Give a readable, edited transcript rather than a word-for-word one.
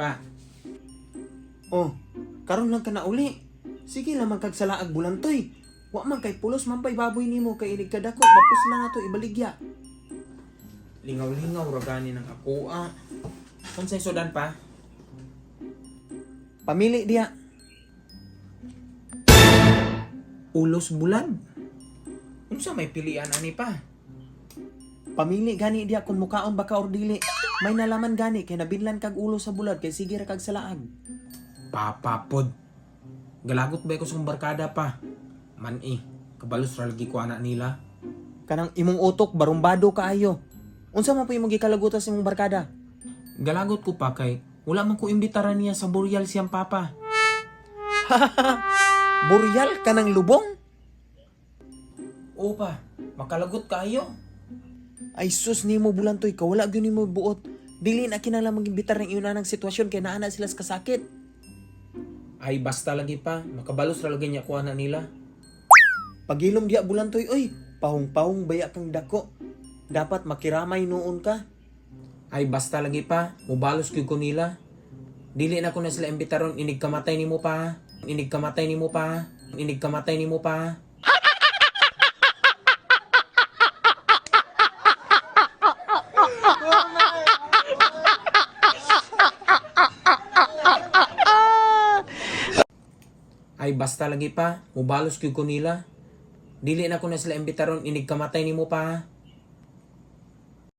Pa. Oh, karon lang ka na uli. Sige lamang kag salaag, Bulantoy. Wa man kay pulos man pay baboy nimo kay inig kadako mapusla na to ibaligya. Lingaw-lingaw ra gani ng akoa. Unsay sudan, pa? Pamili diya. Ulos bulad. Unsa may pilian ani, pa? Pamili gani diya kung mukaon ba ka or dili. May nalaman gani kay nabinlan kag ulo sa bulad kay sige ra kag salaag. Papa pod. Galagot ba ko sa barkada, pa? Man eh, kabalos ra lagi ko ana nila. Kanang imong utok barumbado kaayo. Unsa man po imong gikalagutan sa imong barkada? Galagot ko pa kay wala man ko imbitaran niya sa buryal siyang papa. Buryal ka ng lubong? Oo pa, makalagot kaayo. Ay sus nimo, Bulantoy, ka wala gyud nimo buot. Dili na kinahanglan magimbitar ng iyon ng sitwasyon kay naa na sila sa kasakit. Ay basta lagi pa, makabalos ra lagi niya kuha na nila. Pagilom diya, Bulantoy, oy, pahong-pahong baya kang dako. Dapat makiramay noon ka. Ay basta lagi pa, mubalos gyud ko nila. Dili na ko na sila imbitaron inig kamatay nimo pa. Inig kamatay nimo pa. Inig kamatay nimo pa. Ay basta lagi pa, mubalos gyud ko nila. Dili na ko na sila imbitaron inig kamatay nimo pa.